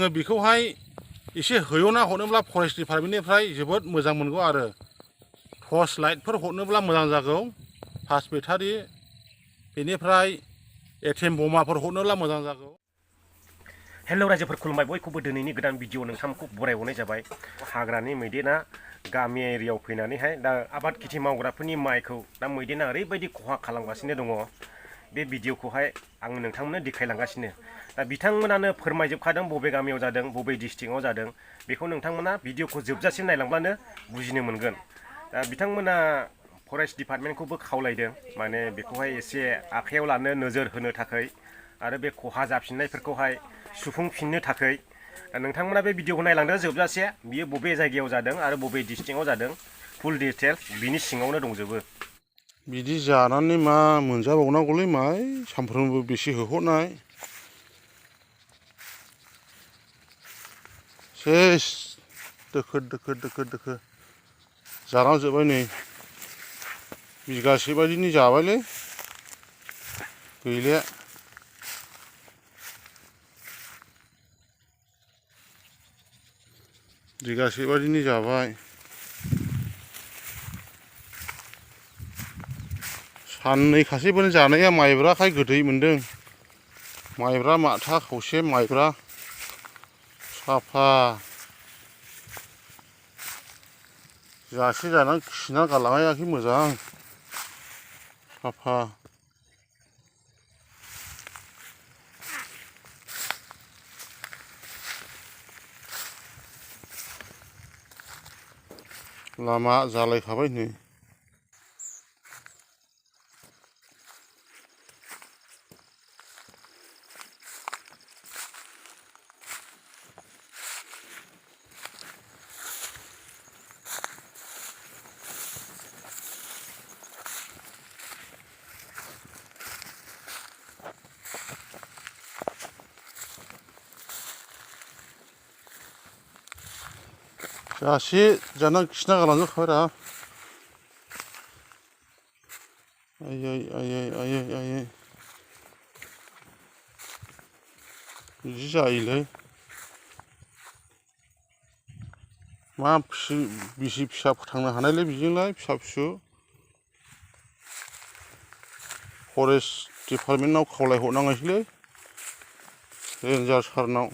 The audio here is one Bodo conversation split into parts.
जोङो बेखौहाय एसे होयना हरनोब्ला फरेस्ट डिपार्टमेन्टनिफ्राय जोबोद मोजां मोनगौ आरो टर्च लाइटफोर हरनोब्ला मोजां जागौ फास बेटारि बेनिफ्राय एटम बमाफोर हरनोब्ला मोजां जागौ। हेल' रायजोफोर खुलुमबाय बयखौबो दिनैनि गोदान भिडिअ नोंथांमोनखौ बरायहरनाय जाबाय। हाग्रानि मैदेरा गामि एरियायाव फैनानैहाय दा आबाद खेथि मावग्राफोरनि माइखौ दा मैदेरा ओरैबायदि खहा खालामगासिनो दङ। बे भिडिअखौहाय आं नोंथांमोननो देखायलांगासिनो। दा बिथांमोनानो फोरमायजोबखादों बबे गामियाव जादों बबे डिस्ट्रिक्टआव जादों बेखौ नोंथांमोना भिडिअखौ जोबजासिम नायलांब्लानो बुजिनो मोनगोन। दा बिथांमोना फरेस्ट डिपार्टमेन्टखौबो खावलायदों माने बेखौहाय एसे आखायाव लानो नोजोर होनो थाखाय आरो बे खहा जाफिननायफोरखौहाय सुफुंफिननो थाखाय। नोंथांमोना बे भिडिअखौ नायलांदो जोबजासे बियो बबे जायगायाव जादों आरो बबे डिस्ट्रिक्टआव जादों फुल डिटेल्स बिनि सिङावनो दंजोबो। बिदि जानानै मा मोनजाबावनांगौलै माय सानफ्रोमबो बेसे होहरनाय सेस दोखो दोखो दोखो दोखो जालांजोब्बाय नै बिगासे बायदिनि जाबायलै गैले बिगासे बायदिनि जाबाय। साननै खावसेफोरनो जानाया माइब्राखाय गोदै मोनदों। माइब्रा माथा खावसे माइब्रा साफा जासे जानानै खिना गालांनायाखि मोजां साफा। लामा जालायखाबाय नै जासे जानानै खिना गालांजोबखाबायरा आयै आयै आयै आयै बिदि जायोलै मा बिसि फिसा फोथांनो हानायलै बेजोंलाय फिसा फिसौ। फरेस्ट डिपार्टमेन्टआव खावलायहरनांगोनसैलै रेन्जार सारनाव।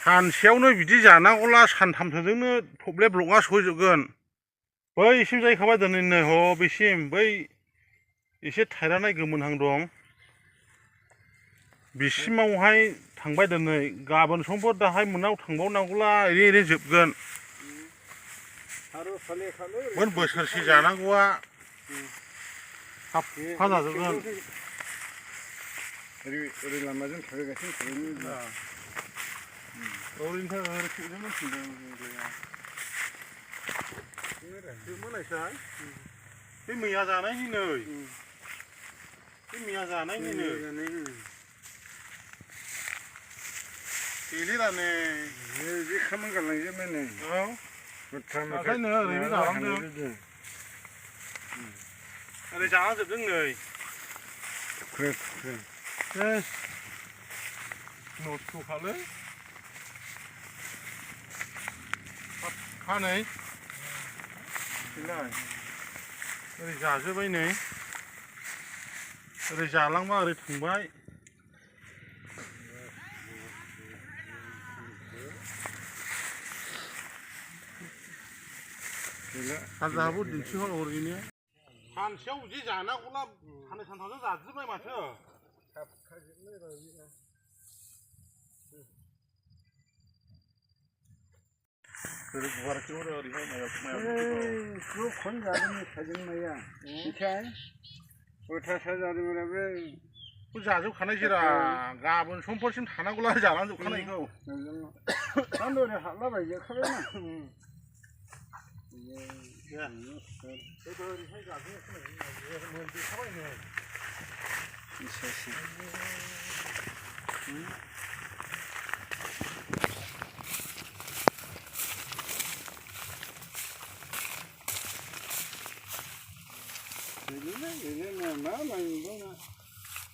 सानसेयावनो बिदि जानांगौला सानथामसोजोंनो थब्ले ब्लकआ सहैजोबगोन। बैसिम जाहैखाबाय दिनैनो ह बेसिम बै एसे थायरानाय गोमोनहां दं बिसिमावहाय थांबाय दिनै गाबोन समफोर दाहाय मोनाव थांबावनांगौला ओरै ओरै जोबगोन। मोन बोसोरसे जानांगौआ साफा जाजोबगोन। ओरै लामाजों थाबायगासिनो ओरैनिफ्राय ओरै थिंजोंनो थिंदों जोबमोनायसाय बे मैया जानायनि नै बे मैया जानायनिनो गैलिरानो बे खामानि गालांजोबबाय नै औ ओंखायनो ओरैनो जालांदों ओरै जालांजोबदों नै नस्थ'खालै फानै बेलाय ओरै जाजोब्बाय नै ओरै जालांबा ओरै थांबाय सानजाहाबो दिन्थिहर ओरैनो सानसेयाव बिदि जानांगौला साननै सानथामजों जाजोब्बाय माथो। जाजोबखानाय जिरा गाबोन समफोरसिम थानांगौला जालांजोबखानायखौ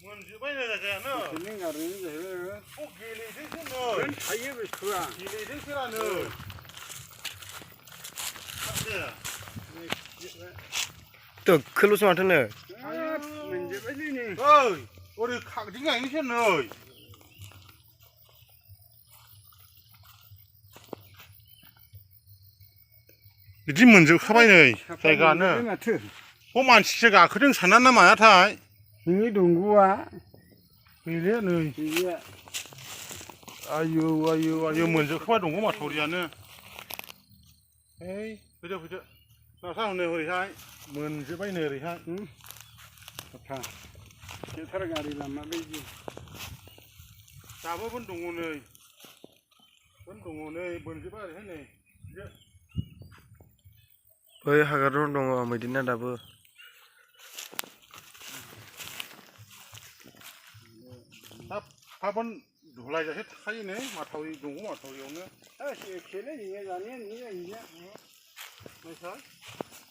मोनजोब्बाय जायगायानो गेलेदोंसो थायो बुस्थुआ गेलेदोंसोरानो दोखोल'सो माथोनो मोनजोबबायलै नै ओइ ओरै खागदिं गायनोसै नै बिदि मोनजोबखाबाय नै जायगायानो माथो अ मानसिसो गाखोदों सानना ना मायाथाय नोंनि दंग'आ गैले नै गैया आयौ आयौ आयौ मोनजोबखाबाय दंग' माथावरियानो ओइ फैदो फैदो नाथा हनै ओरैहाय मोनजोबबाय नै ओरैहाय साफा गेटार गारि लामा बायदि दाबो दङ नै दङ नै मोनजोबबाय ओरैहाय नै फैदो बै हाग्रायाव दङ मैदेरना दाबो गाबोन धुलायजासे थाखायो नै माथावरि दंग' माथावरियावनो एखेलै नोङो जानाया नोङो इया नोंसार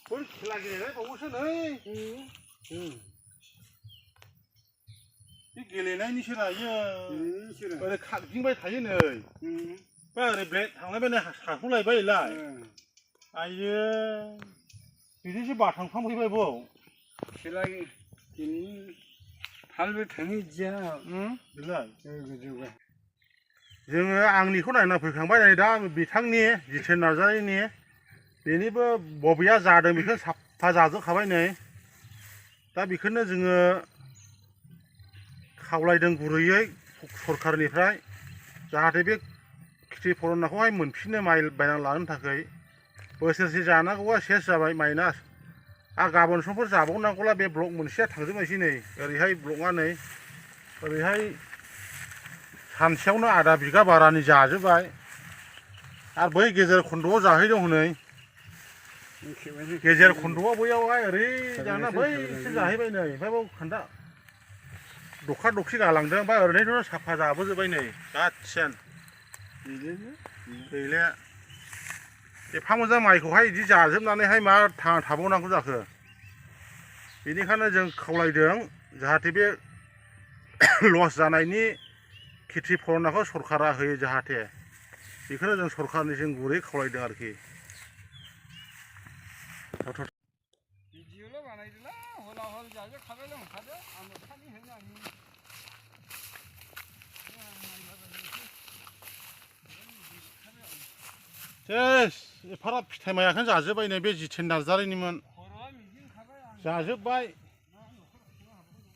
बै खेला गेलेनाय बावोसो नै बे गेलेनायनिसो रायो ओरै खारदिंबाय थायो नै बा ओरै ब्लेड थांलायबाय नै साखौलायबायलाय आयो बिदिसो बाथांफ्रामहैबाय बाव खेला गेलेनो फालबो थाङो इदिया बिलाय गोजौगा जोङो आंनिखौ नायना फैखांबाय नै दा बिथांनि जितेन नार्जारिनि बेनिबो बबेया जादों बेखौ साफा जाजोबखाबाय नै दा बेखौनो जोङो खावलायदों गुरैयै सरखारनिफ्राय जाहाथे बे खेथि फलनाखौहाय मोनफिनो माइ बायना लानो थाखाय बोसोरसे जानांगौआ सेस जाबाय माइना आरो गाबोन समफोर जाबावनांगौला बे ब्लक मोनसेया थांजोबनोसै नै ओरैहाय ब्लकआ नै ओरैहाय सानसेयावनो आधा बिगा बारानि जाजोबबाय आरो बै गेजेर खन्द'आव जाहैदों हनै गेजेर खन्द'आव बैयावहाय ओरै जाना बैसो जाहैबाय नै ओमफ्राय बाव खान्दा दखा दखि गालांदों ओमफ्राय ओरैनोथ' साफा जाबोजोब्बाय नै गासिन गैले एफा मोजां माइखौहाय बिदि जाजोबनानैहाय मा थांना थाबावनांगौ जाखो बेनिखायनो जों खावलायदों जाहाथे बे लस जानायनि खेथि फलनाखौ सरकारा होयो जाहाथे बेखौनो जों सरकारनिसिम गुरै खावलायदों आरोखि भिडिअल' बानायदोला हला हल जाजोबखाबायल' ओंखारदो आमोखानि होनो आंनि सेस एफाराब फिथाइ मायाखौनो जाजोब्बाय नै बे जितेन नार्जारिनिमोन खर'आ मिजिंखाबाय आं जाजोब्बाय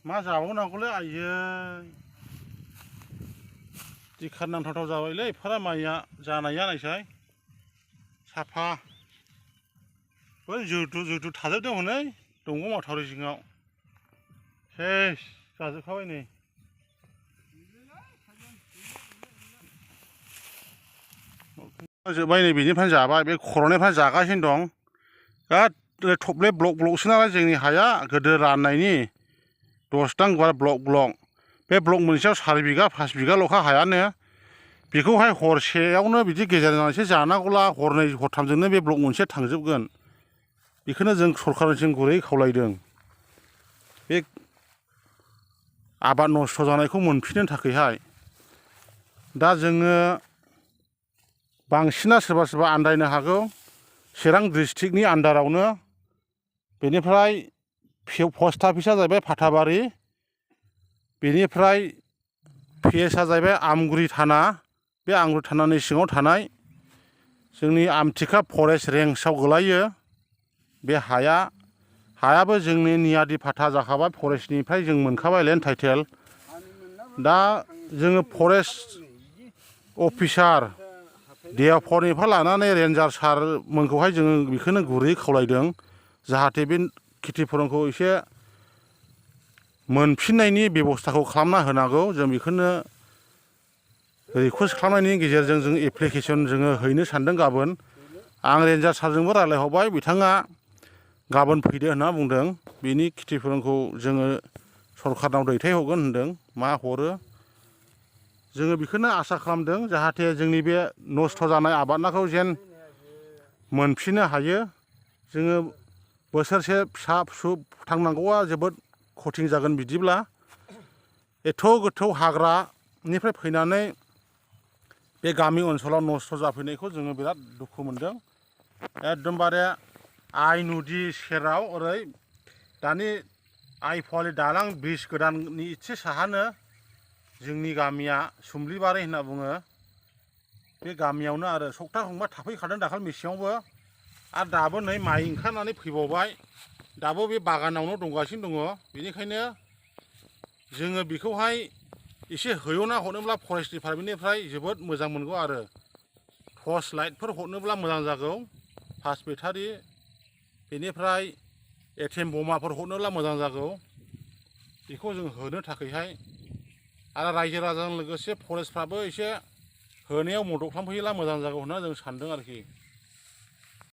मा जाबावनांगौलै आइयै दिखार नांथावथाव जाबायलै एफारा माइया जानाया नायसाय साफा बै जुदु थाजोबदों हनै दंग' माथावरि जिङाव सेस जाजोबखाबाय नै जोब्बाय नै बेनिफ्रायनो जाबाय बे खर'निफ्राय जागासिनो दं गाद थब्ले ब्लक ब्लकसो नालाय जोंनि हाया गोदो राननायनि 10 दां गुवार ब्लक बे ब्लक मोनसेयाव 4 बिगा 5 बिगाल'खा हायानो बेखौहाय हरसेयावनो बिदि गेजेरजों एसे जानांगौला हरनै हरथामजोंनो बे ब्लक मोनसे थांजोबगोन बेखौनो जों सरकारनिसिम गुरै खावलायदों बे आबाद नस्थ' जानायखौ मोनफिननो थाखायहाय दा जोङो बांसिना सोरबा सोरबा आन्दायनो हागौ चिरां डिस्ट्रिक्टनि आन्दारावनो बेनिफ्राय पस्ट अफिसा जाहैबाय फाथाबारि बेनिफ्राय पिएसआ जाहैबाय आमगुरि थाना बे आमगुरि थानानि सिङाव थानाय जोंनि आमथिखा फरेस्ट रेन्जआव गोलैयो बे हायाबो जोंनि नियादि फाथा जाखाबाय फरेस्टनिफ्राय जों मोनखाबाय लेन्ड टाइटेल दा जोङो फरेस्ट अफिसार डिएफअनिफ्राय लानानै रेन्जार सारमोनखौहाय जोङो बेखौनो गुरै खावलायदों जाहाथे बे खेथि फलनखौ एसे मोनफिननायनि बेब'स्थाखौ खालामना होनांगौ जों बेखौनो रिकुवेस्ट खालामनायनि गेजेरजों जों एप्लिकेसन जोङो हैनो सानदों गाबोन आं रेन्जार सारजोंबो रायज्लायहरबाय बिथाङा गाबोन फैदो होनना बुंदों बिनि खेथि फलनखौ जोङो सरकारनाव दैथायहरगोन होनदों मा हरो जोङो बेखौनो आसा खालामदों जाहाथे जोंनि बे नस्थ' जानाय आबादखौ जेन मोनफिननो हायो जोङो बोसोरसे फिसा फिसौ थांनांगौआ जोबोद कठिन जागोन बिदिब्ला एथ' गोथौ हाग्रानिफ्राय फैनानै बे गामि ओनसोलाव नस्थ' जाफैनायखौ जोङो बिराद दुखु मोनदों। एकदमबारे आइ नदि सेराव ओरै दानि आइ फवालि दालां ब्रिज गोदाननि इसे साहानो जोंनि गामिया सुम्लिबारि होनना बुङो। बे गामियावनो आरो सप्ता खंबा थाफैखादों दाखालि मेसेङावबो आरो दाबो नै माइ ओंखारनानै फैबावबाय। दाबो बे बागानावनो दंगासिनो दङ। बेनिखायनो जोङो बेखौहाय एसे होयना हरनोब्ला फरेस्ट डिपार्टमेन्टनिफ्राय जोबोद मोजां मोनगौ आरो टर्च लाइटफोर हरनोब्ला मोजां जागौ। फास बेटारि बेनिफ्राय एटेम बमाफोर हरनोब्ला मोजां जागौ। बेखौ जों होनो थाखायहाय आरो रायजो राजाजों लोगोसे फरेस्टफ्राबो एसे होनायाव मदद खालामफैयोब्ला मोजां जागौ होनना जों सानदों आरोखि।